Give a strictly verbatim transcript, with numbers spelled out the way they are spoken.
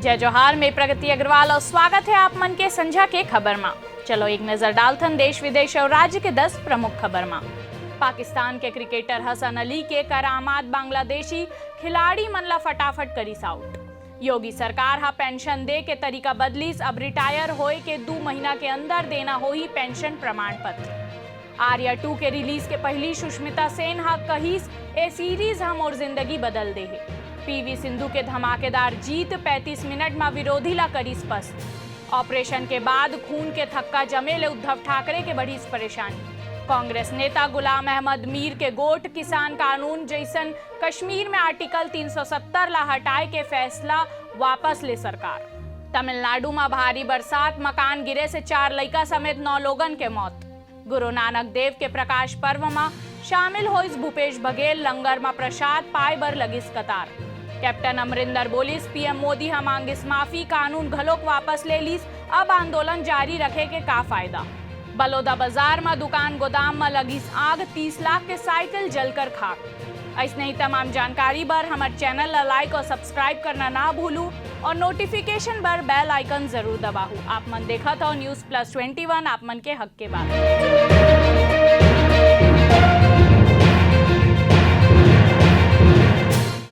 जय जोहार, मैं प्रगति अग्रवाल और स्वागत है आप मन के संझा के खबर मा। चलो एक नजर डालथन देश विदेश और राज्य के दस प्रमुख खबर मा। पाकिस्तान के क्रिकेटर हसन अली के करामात बांग्लादेशी खिलाड़ी मन ला फटाफट करिस आउट। योगी सरकार हा पेंशन दे के तरीका बदलिस, अब रिटायर होए के दू महीना के अंदर देना होही पेंशन प्रमाण पत्र। आर्या टू के रिलीज के पहिली सुष्मिता सेन हा कहिस, ए सीरीज हा मोर जिंदगी बदल दे हे। पीवी सिंधु के धमाकेदार जीत, पैंतीस मिनट मा विरोधी ला करिस पस्त। ऑपरेशन के बाद खून के थक्का जमे ले उद्धव ठाकरे के बढ़िस परेशानी। कांग्रेस नेता गुलाम अहमद मीर के गोठ किसान कानून जैसन कश्मीर में आर्टिकल तीन सौ सत्तर ला हटाए के फैसला वापस ले सरकार। तमिलनाडु मा भारी बरसात, मकान गिरे से चार लइका समेत नौ लोगन के मौत। गुरु नानक देव के प्रकाश पर्व मा शामिल होइस भूपेश बघेल, लंगर मा प्रसाद पाए बर लगिस कतार। कैप्टन अमरिंदर बोलिस, पीएम मोदी हा मांगिस माफी, कानून घलोक वापस ले लिस, अब आंदोलन जारी रखे के का फायदा। बलौदा बाजार मा दुकान गोदाम मा लगिस आग, तीस लाख के साइकिल जलकर खाक। ऐसने ही तमाम जानकारी बर हमर चैनल ला लाइक और सब्सक्राइब करना ना भूलू और नोटिफिकेशन बर बेल आइकन जरूर दबाहू। आप मन देखत हो न्यूज़ प्लस ट्वेंटी वन, आप मन के हक के बात।